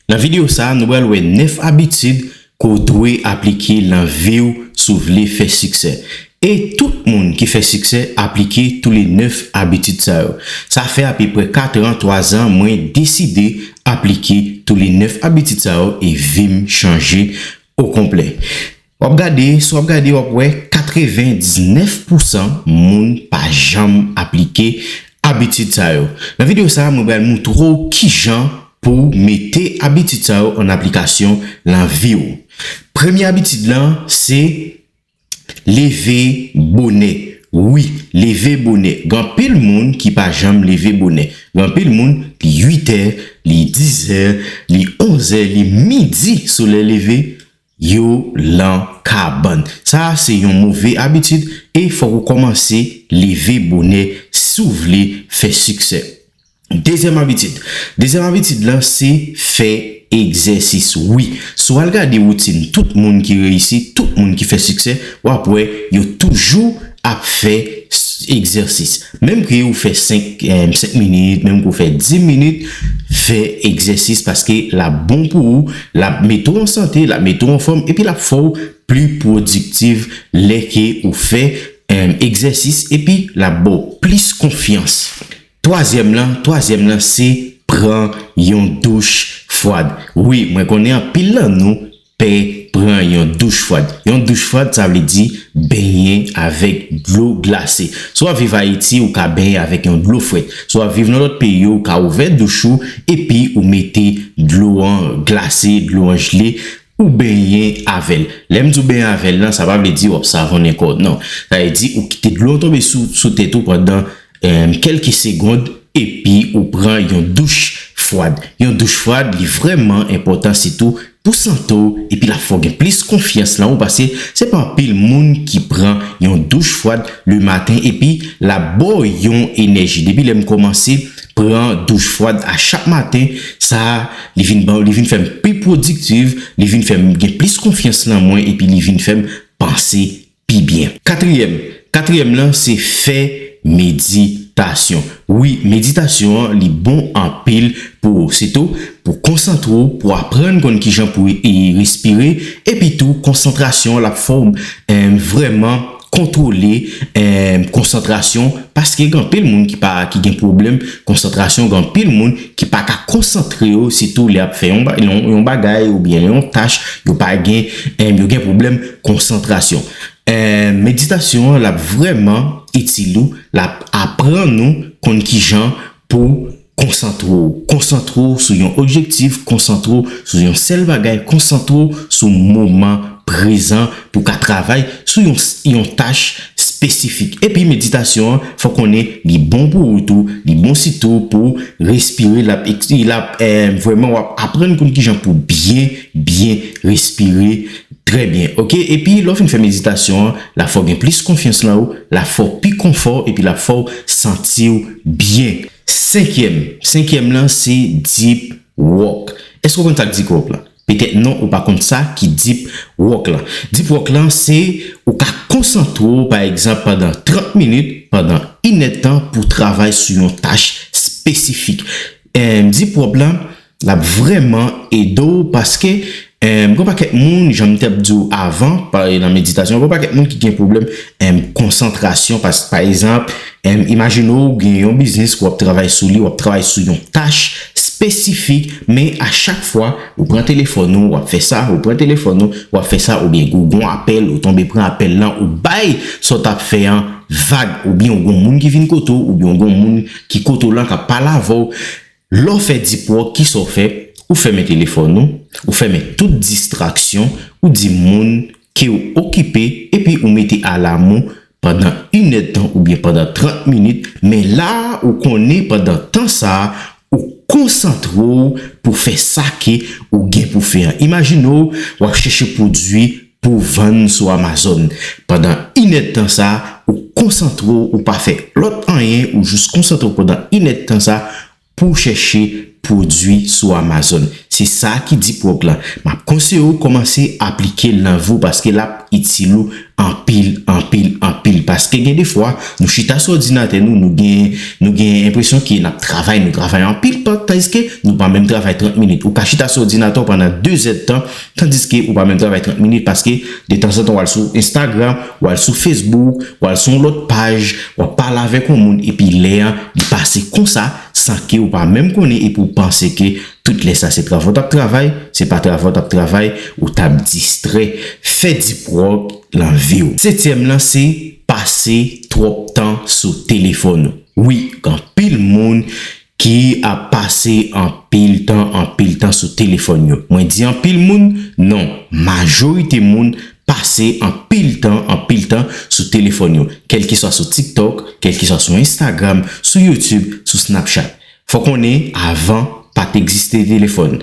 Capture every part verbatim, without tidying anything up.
Nan videyo sa a, nou pral wè nèf abitid ke w dwe aplike nan vi w si w vle fè siksè. E tout moun ki fè siksè aplike tou le nèf abitid sa yo. Sa fè apeprè kat an, twa zan, mwen deside aplike tou le nèf abitid sa yo e vi m chanje okonplè. W ap gade, si w ap gade, w ap wè katrevendiznèf pousan moun pa janm aplike abitid sa yo. Nan videyo sa a, mwen pral moutre w kijan pou w mete abitid sa yo an aplikasyon nan vi w. Premye abitid lan, se leve bonè. Wi, leve bonè. Gen anpil moun ki pa janm leve bonè. Gen anpil moun, li uit è, li diz è, li onz è, li midi, solèy leve, yo lan kabann. Sa a se yon move abitid e fòk ou kòmanse leve bonè si w vle fè siksè. Dezyèm abitid. Dezyèm abitid lan se fè egzèsis. Wi, si w al gade woutin tout moun ki reyisi, tout moun ki fè siksè, w ap wè yo toujou ap fè s-, egzèsis. Menm ke ou fè senk, em, senk minit, menm ke ou fè dis minit, fè egzèsis paske l ap bon pou ou, l ap mete w an sante, l ap mete w anfòm, epi l ap fè w pli pwodiktif lè ke ou fè, em, egzèsis, epi l ap ba w plis konfyans. Twazyèm lan, twazyèm lan se pran yon douch fwad. Wi, mwen konnen anpil nan nou pè pran yon douch fwad. Yon douch fwad, sa vle di benyen avèk dlo glase. Si w ap viv Ayiti, ou ka benyen avèk yon dlo frèt. Si w ap viv nan lòt peyi yo, ou ka ouvè douch ou, epi ou mete dlo an glase, dlo an jle, ou benyen avè l. Lè m di w benyen avè l lan, sa pa vle di w ap savonnen kò w, non. Sa vle di ou kite dlo an tonbe sou, sou tèt ou pandan, em, kèlke segond, epi ou pran yon douch fwad. Yon douch fwad, li vrèman enpòtan, sitou pou sante w, epi l ap fè w gen plis konfyans nan ou, paske se pa anpil moun ki pran yon douch fwad le maten, epi l ap ba w yon enèji. Depi lè m kòmanse pran douch fwad a chak maten, sa, li vin ban, li vin fè m pi pwodiktif, li vin fè m gen plis konfyans nan mwen, epi li vin fè m panse pi byen. Katriyèm, katriyèm lan se fè meditasyon. Wi, meditasyon an, li bon anpil pou ou. Sitou, pou konsantre w, pou aprann konn kijan pou e respire, epi tou konsantrasyon, l ap fè w, em, vrèman kontwole, em, konsantrasyon, paske gen anpil moun ki pa, ki gen pwoblèm konsantrasyon, gen anpil moun ki pa ka konsantre yo, sitou lè y ap fè yon ba-, yon, yon bagay oubyen yon tach, yo pa gen, em, yo gen pwoblèm konsantrasyon. Em, meditasyon an, l ap vrèman itil ou, l ap aprann ou konn kijan pou konsantre w. Konsantre w sou yon objektif, konsantre w sou yon sèl bagay, konsantre w sou moman prezan pou w ka travay sou yon, yon tach espesifik. Epi meditasyon an, fò w konnen li bon pou ou tou, li bon sitou pou w respire, l ap, l ap, eh, vrèman w ap aprann konn kijan pou byen, byen respire, trè byen, oke? Epi lè w fin fè meditasyon an, l ap fè w gen plis konfyans nan ou, l ap fè w pi konfò, epi l ap fè w santi w byen. Senkyèm, senkyèm lan se deep work. Èske w konn sa k deep work lan? Petèt non, ou pa konn sa ki deep work lan. Deep work lan se ou ka konsantre w, pa egzanp, pandan trant minit, pandan inèdtan pou travay sou yon tach espesifik. Em, deep work lan, l ap vrèman ede w paske, em, gen pakèt moun, jan m te ap di w avan, pa, nan meditasyon, gen pakèt moun ki gen pwoblèm, em, konsantrasyon. Pa, pa egzanp, em, imajine w gen yon biznis ke w ap travay sou li, w ap travay sou yon tach espesifik, men a chak fwa, ou pran telefòn ou, w ap fè sa, ou pran telefòn ou, w ap fè sa, oubyen ou gon apèl, ou tonbe pran apèl lan, ou bay sa w t ap fè an vag, oubyen ou gon moun ki vin kote w, oubyen ou gon moun ki kote w lan k ap pale avè w. Lè w fè deep work, kisa w fè? Ou fèmen telefòn ou, ou fèmen tout distraksyon, ou di moun ke w okipe, epi ou mete alam ou pandan inèdtan oubyen pandan trant minit, men la a, ou konnen pandan tan sa a, ou konsantre w pou fè sa ke ou gen pou fè an. Imajine w, w ap chèche pwodui pou vann sou Amazon. Pandan inèdtan sa a, ou konsantre w, ou pa fè lòt anyen, ou jis konsantre w pandan inèdtan sa a, pou w chèche pwodui sou Amazon. Se sa ki Dipwòg lan. M ap konseye w kòmanse aplike l nan vi w paske l ap itil ou anpil, anpil, anpil. Paske gen defwa, nou chita sou òdinatè nou, nou gen, nou gen enpresyon ke n ap travay, nou travay anpil, pa- tandiske nou pa menm travay trant minit. Ou ka chita sou òdinatè w pandan de zèdtan, tandiske ou pa menm travay trant minit, paske detanzantan w al sou Instagram, w al sou Facebook, w al sou yon lòt paj, w ap pale avèk yon moun, epi lè an, li pase konsa, san ke ou pa menm konnen, epi w panse ke tout lè sa se travay w t ap travay, se pa travay w t ap travay, ou t ap distrè. Fè Dipwòg lan vi w. Setyèm lan se pase twòp tan sou telefòn ou. Wi, gen anpil moun ki ap pase anpil tan, anpil tan sou telefòn yo. Mwen di anpil moun? Non, majorite moun pase anpil tan, anpil tan sou telefòn yo, kèlkeswa sou TikTok, kèlkeswa sou Instagram, sou YouTube, sou Snapchat. Fò konnen, avan, pa t egziste telefòn.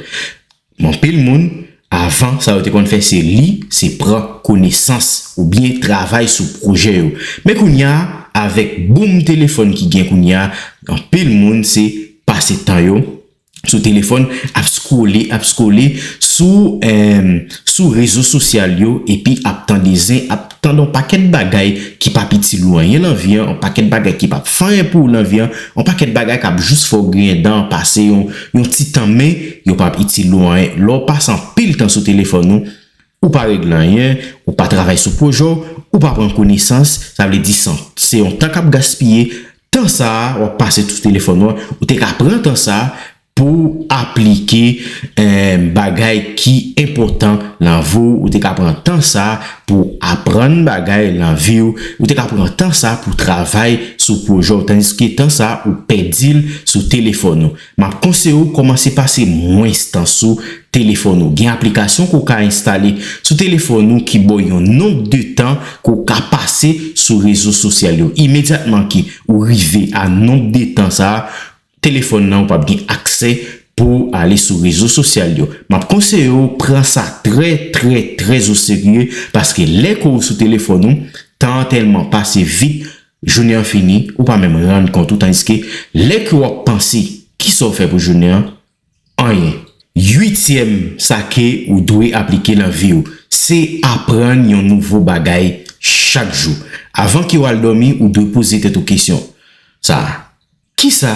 Men anpil moun, avan, sa yo te konn fè, se li, se pran konesans oubyen travay sou pwojè yo. Men kounye a, avèk boom telefòn ki gen kounye a, anpil moun se pase tan yo sou telefòn, ap scrolle, ap scrolle sou, em, sou rezo sosyal yo, epi ap tande zen, ap tande yon pakèt bagay ki p ap itil ou anyen nan vi an, yon pakèt bagay ki p ap fè anyen pou ou nan vi an, yon pakèt bagay k ap jis fè w griyen dan, pase yon, yon ti tan, men yo p ap itil ou anyen. Lè w pase anpil tan sou telefòn ou, ou pa regle anyen, ou pa travay sou pwojè w, ou pa pran konesans, sa vle di san, se yon tan k ap gaspiye. Tan sa a, w ap pase sou telefòn ou an, ou te ka pran tan sa a pou w aplike, eh, bagay ki enpòtan nan vi w, ou te ka pran tan sa a pou w aprann bagay nan vi w, ou te ka pran tan sa a pou w travay sou pwojè w, tandiske tan sa a, ou pèdi l sou telefòn ou. M ap konseye w kòmanse pase mwens tan sou telefòn ou. Gen aplikasyon ke w ka enstale sou telefòn ou ki ba w yon nonb de tan ke w ka pase sou rezo sosyal yo. Imedyatman ke ou rive a nonb de tan sa a, telefòn nan ou p ap gen aksè pou w ale sou rezo sosyal yo. M ap konseye w pran sa trè, trè, trè o serye, paske lè ke w sou telefòn ou, tan an tèlman pase vit, jounen an fini, ou pa menm rann kont ou, tandiske lè ke w ap panse, kisa w fè pou jounen an? Anyen. Uityèm sa ke ou dwe aplike nan vi w, se aprann yon nouvo bagay chak jou. Avan ke w al dòmi, ou dwe poze tèt ou kesyon sa a, kisa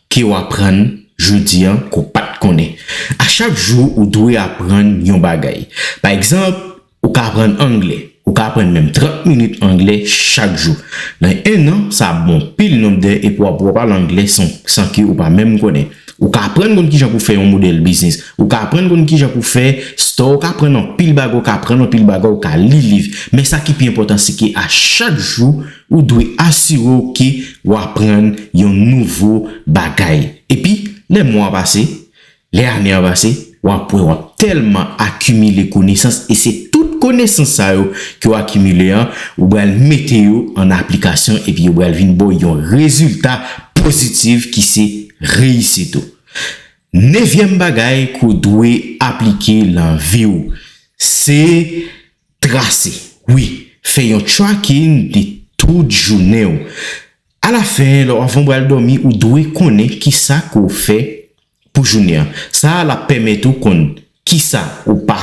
ke w aprann jodi an ke w pa t konnen? A chak jou, ou dwe aprann yon bagay. Pa egzanp, ou ka aprann anglè. Ou ka aprann menm trant minit anglè chak jou. Nan en an, sa ap bon pil nonb dè epi w ap, w ap pale anglè san, san ke ou pa menm konnen. Ou ka aprann konn kijan pou fè yon modèl biznis. Ou ka aprann konn kijan pou fè store. Ou ka aprann anpil bagay, ou ka aprann anpil bagay, ou ka li liv. Men sa ki pi enpòtan, se ke a chak jou, ou dwe asire w ke w aprann yon nouvo bagay. Epi, lè mwa a pase, lè ane a pase, w ap wè w ap tèlman akimile konesans e se tout konesans sa yo ke w akimile an, ou pral mete yo an aplikasyon epi yo pral vin ba w yon rezilta pozitif ki se reyisit ou. Nevyèm bagay ke w dwe aplike nan vi w, se trase. Wi, fè yon tracking de tout jounen w. Alafen, lè w, avan w pral dòmi, ou dwe konnen kisa ke w fè pou jounen an. Sa a, l ap pèmèt ou konn kisa ou pa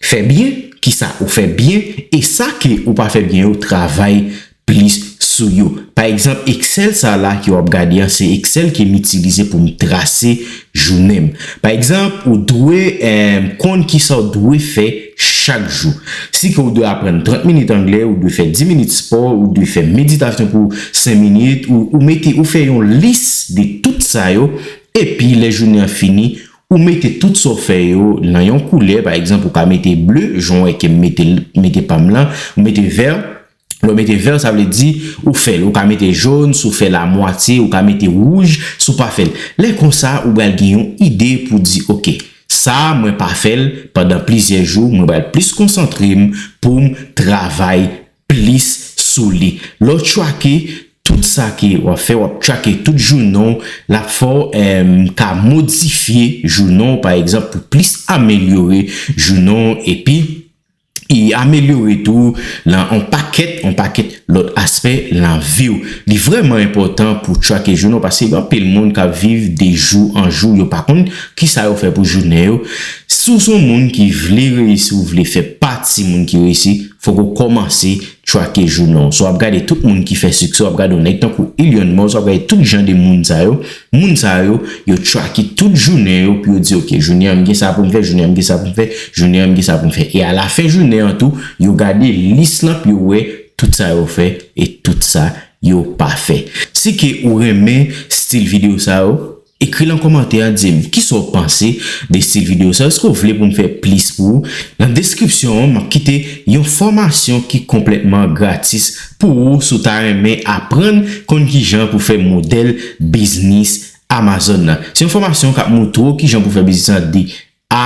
fè byen, kisa ou fè byen, e sa ke ou pa fè byen yo, travay plis sou yo. Pa egzanp, Excel sa a la ke w ap gade an, se Excel ke m itilize pou m trase jounen m. Pa egzanp, ou dwe, eh, konn kisa w dwe fè chak jou. Si ke w dwe aprann trant minit anglè, ou dwe fè dis minit spò, ou dwe fè meditasyon pou senk minit, ou, ou mete, ou fè yon lis de tout sa yo, epi lè jounen an fini, ou mete tout sa w fè yo nan yon koulè, pa egzanp, ou ka mete ble, jan w wè ke m mete, mete pa m lan, ou mete vè, lè w mete vè, sa vle di ou fè l. Ou ka mete jòn, si w fè l amwatye, ou ka mete wouj, si w pa fè l. Lè konsa, ou pral gen yon ide pou di, oke, sa a, mwen pa fè l pandan plizyè jou, mwen pral plis konsantre m pou m travay plis sou li. Lè w trake tout sa ke w ap fè, w ap trake tout jounen w, l ap fè w, em, ka modifye jounen w, pa egzanp, pou plis amelyore jounen w, epi e amelyore tou lan on pakèt, on pakèt lòt aspè lan vi w. Li vrèman enpòtan pou trake jounen w, paske gen anpil moun k ap viv de jou an jou, yo pa konn kisa yo fè pou jounen yo. Si w se yon moun ki vle reyisi, ou vle fè pati moun ki reyisi, fòk ou kòmanse trake jounen w. So w ap gade tout moun ki fè siksè, w ap gade yon nèg tankou Elon Musk, w ap gade tout jan de moun sa yo. Moun sa yo, yo trake tout jounen yo pou yo di, "Ok, jounen an m gen sa pou m fè, jounen an m gen sa pou m fè, jounen an m gen sa pou m fè." E alafen jounen an tou, yo gade lis lan pou yo wè tout sa yo fè e tout sa yo pa fè. Si ke ou renmen stil videyo sa yo, ekri lan kòmantè a, di m kisa w panse de stil videyo sa. Èske w vle pou m fè plis pou ou? Nan deskripsyon an, m ap kite yon fòmasyon ki konplètman gratis pou ou si w ta renmen aprann konn kijan pou fè modèl biznis Amazon nan. Se yon fòmasyon k ap moutre w kijan pou fè biznis lan de A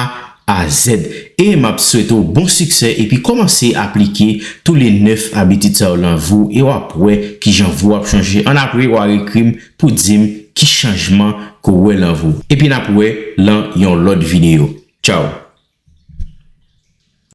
a Z. E m ap swete w bon siksè epi kòmanse aplike tou le nèf abitid sa yo lan vi w e w ap wè kijan vi w ap chanje. Annapre, w a ekri m pou di m ki chanjman ke w wè lan vi w. Epi n ap wè lan yon lòt videyo. Tchaw!